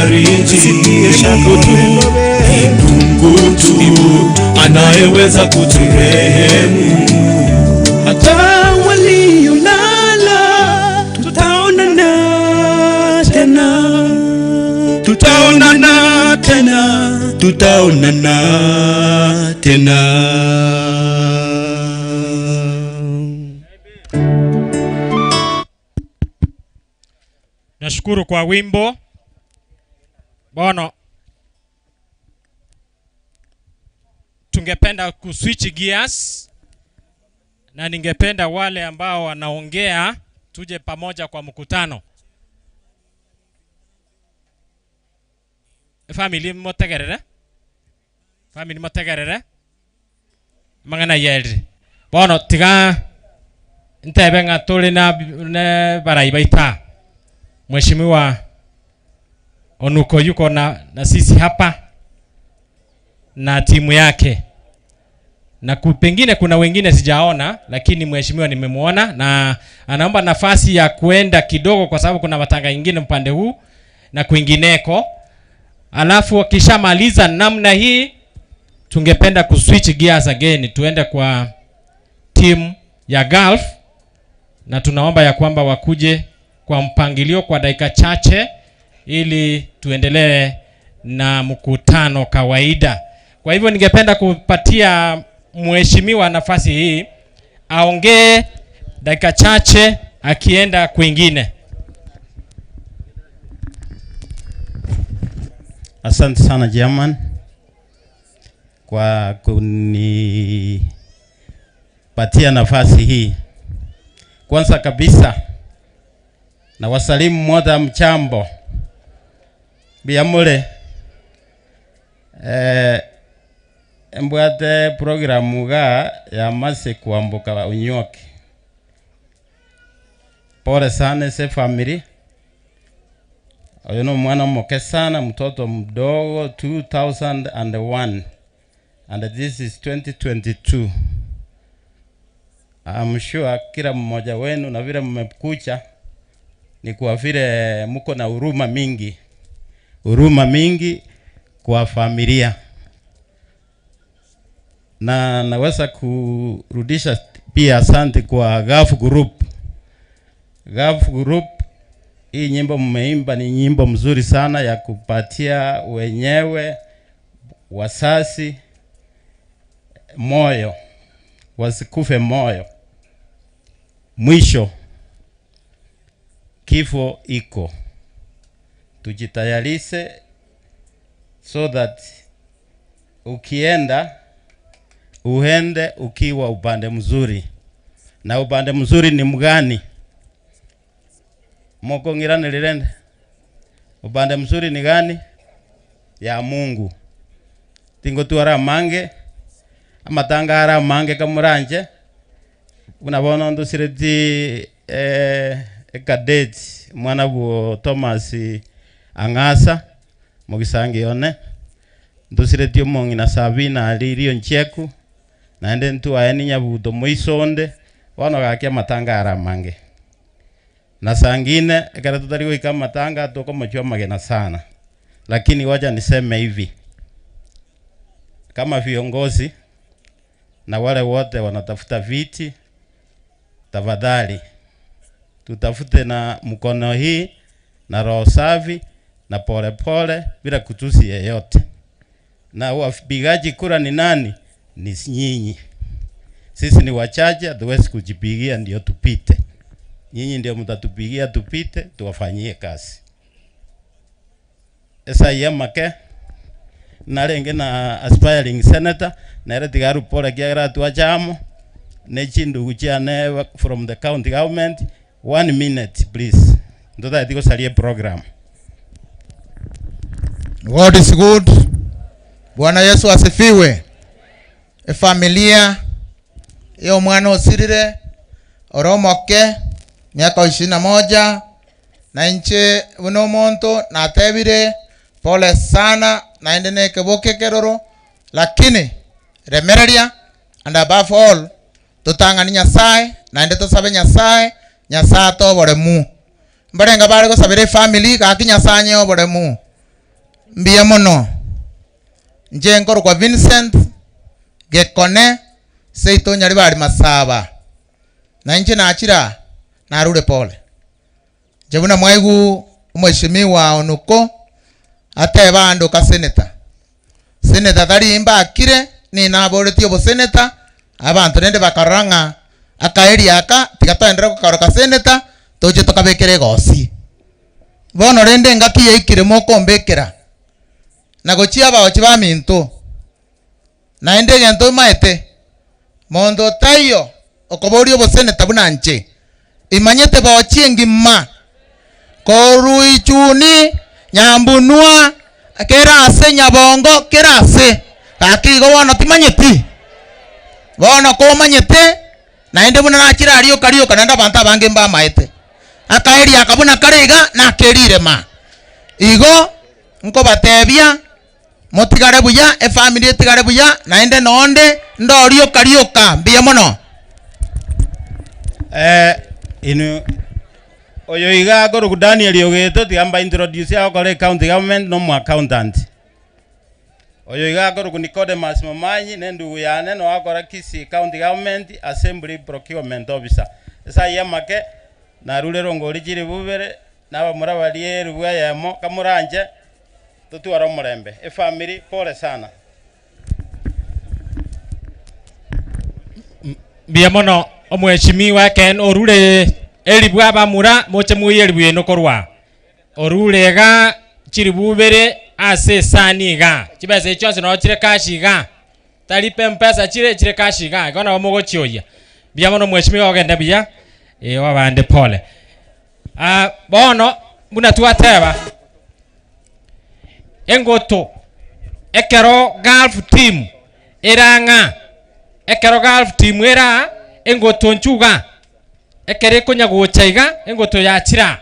Kutufariji ni Mungu tu, ni Mungu tu anayeweza kuturehemu. Hata waliolala tutaonana tena, tutaonana tena, tutaonana tena. Nashukuru kwa wimbo. Bono tungependa kuswitch gears na ningependa wale ambao wanaongea tuje pamoja kwa mkutano. Family motegerere. Family motegerere. Amang'ana ayerire. Bono tiga ntebe ng'a tore na ne barai baito aa. Mheshimiwa Onuko yuko na, na sisi hapa na timu yake na ku, pengine kuna wengine sijaona, lakini mheshimiwa nimemwona na anaomba nafasi ya kuenda kidogo, kwa sababu kuna matanga ingine upande huu na kwingineko. Alafu akishamaliza namna hii, tungependa kuswitch gears again, tuende kwa timu ya Gulf, na tunaomba ya kwamba wakuje kwa mpangilio kwa dakika chache ili tuendelee na mkutano kawaida. Kwa hivyo ningependa kupatia mheshimiwa nafasi hii aongee dakika chache akienda kwingine. Asante sana Chairman kwa kunipatia nafasi hii. Kwanza kabisa na wasalimu mwote mchambo biamule eh, mbwate programu ga ya mase kuambuka unyoke. Pole sana se family. Oyo no mwana moke sana, mtoto mdogo 2001 and this is 2022. I'm sure kila mmoja wenu na vile mmekucha ni kwa vile mko na huruma mingi, huruma mingi kwa familia, na naweza kurudisha pia asante kwa Gulf Group. Gulf Group, hii nyimbo mmeimba ni nyimbo mzuri sana ya kupatia wenyewe wasasi moyo, wasikufe moyo. Mwisho kifo iko, tujitayarishe so that ukienda uende ukiwa upande mzuri. Na upande mzuri ni mgani? Mokong'irane lirende. Upande mzuri ni gani? Ya Mungu. Tingotwara amange amatanga ara amange kamoranje buna bono ndosireti eh, ecadet mwana bwo Thomas Ang'asa mogisangi one ndosireti omong'ina Sabina aririo ncheku naende ntwaeni nyabuto moisonde bono gaki amatanga ara amange na sangine ekero tutari goika amatanga tokomochwa amagena sana lakini wacha niseme hivi kama viongozi na wale wote wanatafuta viti, tafadhali tutafute na mkono hii na roho safi na polepole bila kutusi yeyote. Na wapigaji kura ni nani? Ni nyinyi. Sisi ni wachache, hatuwezi kujipigia ndio tupite. Nyinyi ndio mtatupigia tupite, tuwafanyie kazi. Esai make narenge na aspiring senator nere tiga pole kiagera twachamo ne chindugu chiane from the county government one minute please ndotageti gosaria program God is good. Bwana Yesu asifiwe. Efamilia ya omwana osirire ore omoke miaka 21 na inche buna omonto natebire pole sana naende na ekeboke keroro lakini remereria and above all totang'ani Nyasaye naende tosabe Nyasaye Nyasaye atoe oboremu mbarenga bare gosabera efamily gaki Nyasaye anyewe oboremu. Mbuya mono. Inche nkorokwa Vincent Gekone, seito Nyaribari Masaba. Na inche nachire aa, narure pole. Inche buna mwaigwa omweshimiwa Onuko ateba andoka senator. Senator tari mbakire, ninaboretie obosenator, abanto rende bakarora ng'a akaeria aka tiga toenderere gokaroka senator, toche tokabekere egosi. Bono rende engaki yaikire mokombekera, na gochia abaochi baminto, naende egento omaete, monto taiyo okoboria oboseneta buna inche, imanyete bochie engima, korwa ichuni, nyambunwa, kera ase nyabongo, kera ase, gaki igo bono timanyeti, bono komanyete. Naende buna nachire aria rioka rioka, naende abanto abange mbamaete. Akaeria aka buna kare iga, nake rirema. Igo nkobatebia, motigare buya, efamiri etigare buya, naende nonde ndoo rioka rioka. Mbuya mono. Eh, inwe oyo iga akorokwa Daniel Ogeto, tiga mba introduce agokora ecounty government na omo accountant. Oyo iga akorokwa Nicodemus Momanyi, na endugu yane noo agokora Kisii County Government Assembly Procurement Officer. Ase ayio amake, narure rongori chilifu ibere, na abamura baria elifu eyemo, kamoranche totware omorembe. Efamiri, pole sana. Mbuya mono omweshimiwa ekeene orure elifu abamura moche moiye elifu yaino korwa aa. Orure iga chilifu ibere ase esani iga, chibesa echi chionsi nabo chire cash iga, tari mpesa chire, chire cash iga, igo nabo mogochioyia. Mbuya mono mweshimiwa ogende buya, eh abande pole. Ah, bono buna twateba, engoto ekero gulf team ere ang'a, ekero gulf team ere aa, engoto inchuo igaa. Ekero ekonya gocha iga, engoto yachire aa.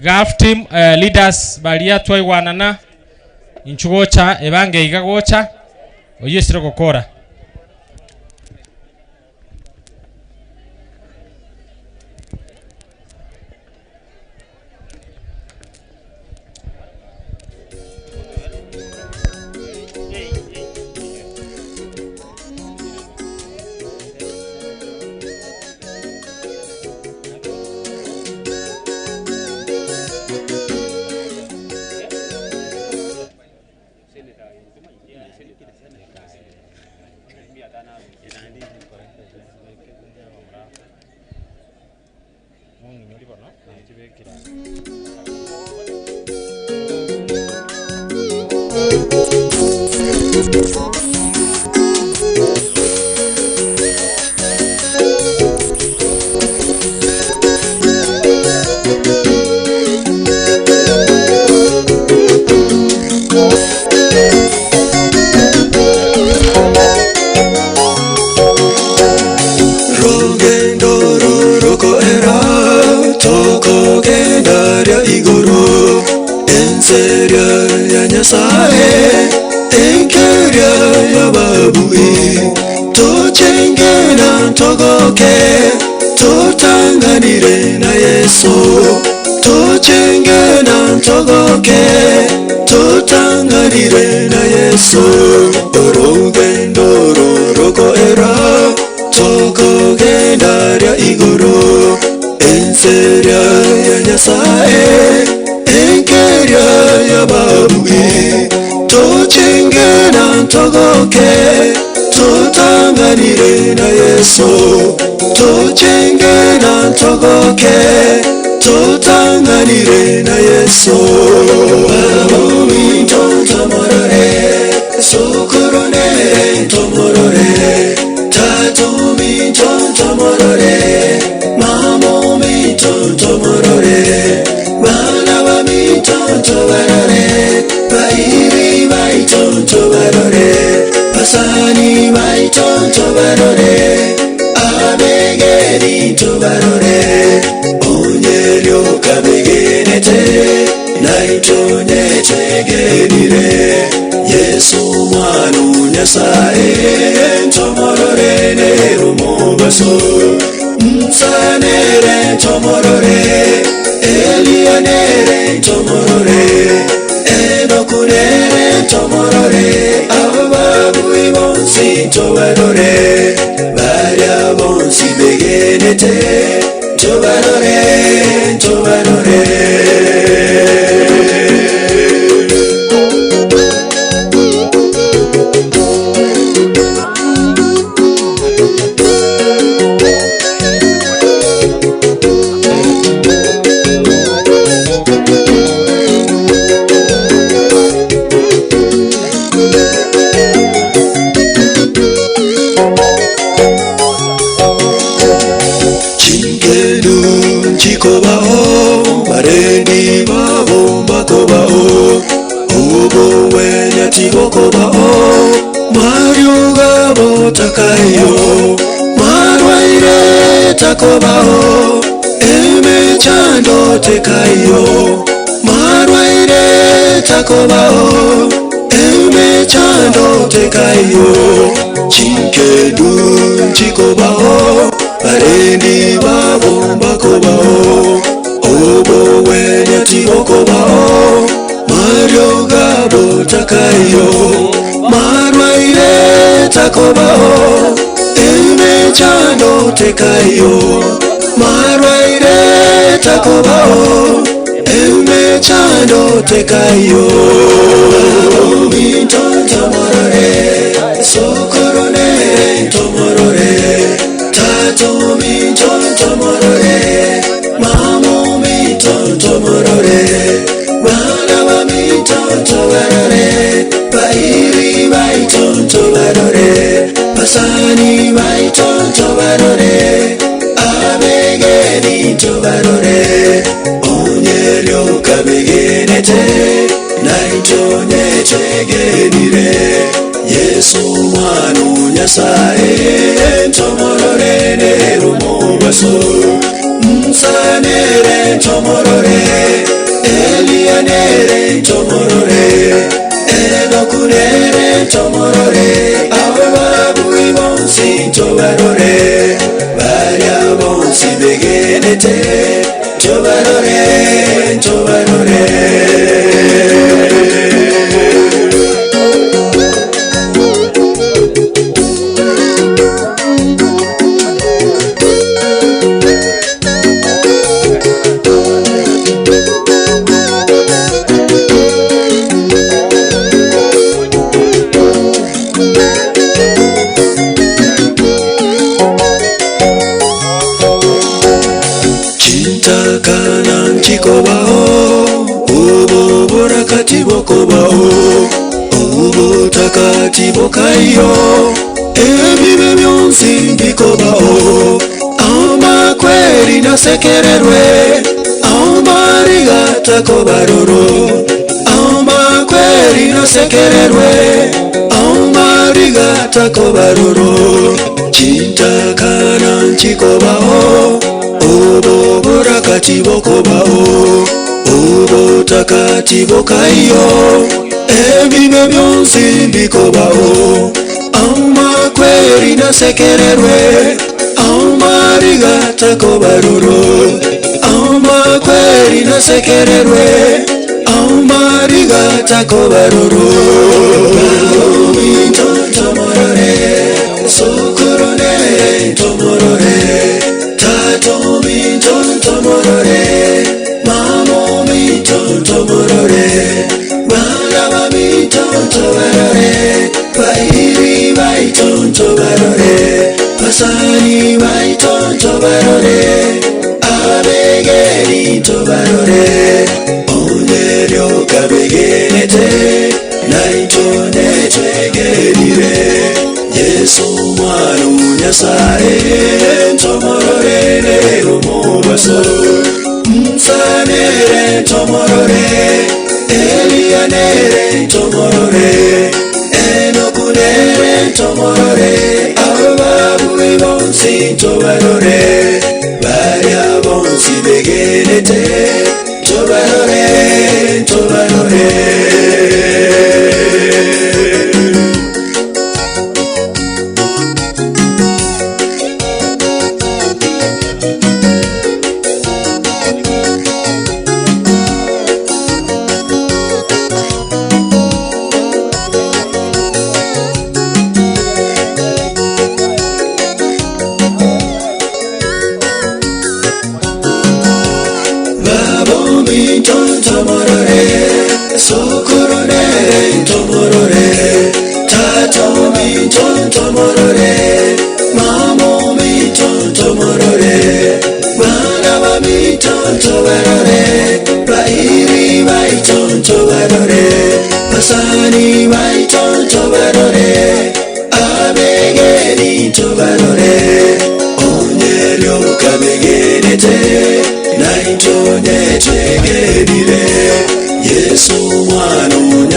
Gulf team eh, leaders baria twaigwanana inchu gocha ebange iga gocha oyio esire gokora. Rogendo rorokoera tokogenda ria igoro, ense eria ya Nyasae, enkeria y'ababui. Tochenge na ntogoke, totang'anire na Yeso. Tochenge na ntogoke, totang'anire na Yeso. Orogendo rorokoera Tokogenda ria igoro, ense eria ya Nyasae, enkeria y'ababui. Tochenge na ntogoke, totang'anire na Yeso. Tochenge na ntogoke, totang'anire na Yeso. Babominto ntomorore, sokoro nere ntomorore. Tata ominto ntomorore, mama ominto ntomorore, bana baminto ntobarore, bairi baito ntobarore, basani baito ntobarore, abegeni ntobarore, onye rioka begenete, naintwe onye twegenire. nchikobao, barendi babo mbakobao, obogwenia tibokobao, marioga botakaiyo, marwaire takobao, emechando tekaiyo, marwaire takobao, emechando tekaiyo, chinkedu nchikobao, barendi babo mbakobao, obogwenia tibokobao, marioga botakaiyo, marwaire takobao, emechando tekaiyo, marwaire takobao, emechando tekaiyo. Mintontomorore, sokoronere ntomorore, tato mintontomorore, mamo mintontomorore, bana ba mintontobarore, bairi baitontobarore, basani baitontobarore, abegeni ntobarore, onyerioka begenete, naitonye twegenire, Yesu mwana Nyasaye, ntomorore nerumobaso, nsanere ntomorore, Eliya nere ntomorore, Enoku nere ntomorore, abo babui bonsi ntobarore, baria bonsi begenete, ntobarore, ntobarore. Chintakana nchikobao, ububurakati bokobao, ubutakati bokaiyo, ebibe byonsi mbikobao, amakweri nasekererwe, amarigatakobaroro, amakweri nasekererwe, amarigatakobaroro, chintakana nchikobao, ububurakati bokobao, ubutakati bokaiyo, ebibe byonsi mbikobao, amakweri nasekererwe, amarigatakobaroro, amakweri nasekererwe, amarigatakobaroro. Mintontomorore, sokoronere ntomorore, tato mintontomorore, mamo mintontomorore, bana ba mintontobarore, bairi baitontobarore, basani baitontobarore, abegeni ntobarore, onyerioka begenete, naitone twegenire, Yesu mwana Nyasaye, ntomorore nerumobaso, nsanere ntomorore, Eliya nere ntomorore, Enoku nere ntomorore, abo babui bonsi ntobarore, baria bonsi begenete, ntobarore, ntobarore.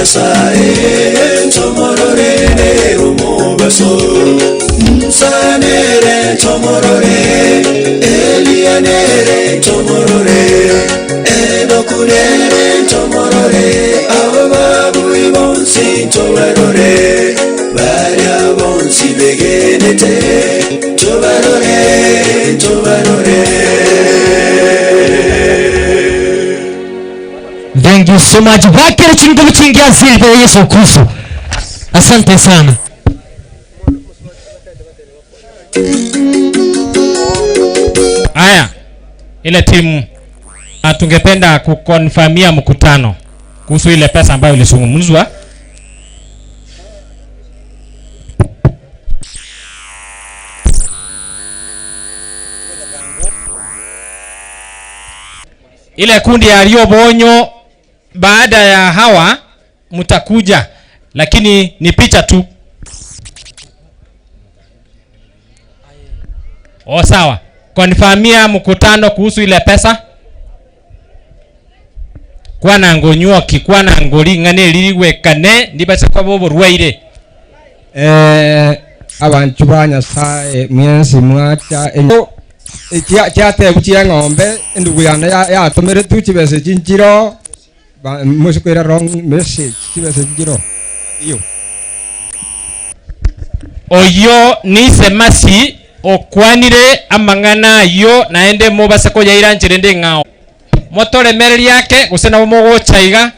Nyasaye ntomorore nere omobaso Musa nere ntomorore Elia nere ntomorore Enoku nere ntomorore Abo babui bonsi ntobarore Baria bonsi begenete Ntobarore ntobarore. Thank you so much. Bakere chingubu chingi ase erieta ria Yesu Kristo. Asante sana. Haya, ile timu na tungependa kukonfamia mkutano kuhusu ile pesa ambayo ilizungumzwa. Ile kundi ya Riobonyo, baada ya hawa mtakuja, lakini ni picha tu. O, sawa. Konfamia mkutano kuhusu ile pesa kwana ngonywoki kwana ngori ng'ane ririgwekane ndibase kwaba oborwaire. Eh, abanchu ba Nyasaye mwensi mwacha chiatebu chia ng'ombe endugu yane yatomire tu chibesa chinchiro mosikwira wrong message chibesa chinchiro iyo. Oyo ni semasi okwanire amang'ana ayo naende mobase koyaira nchire ndi ng'ao motoremereria ake gose nabo mogocha iga.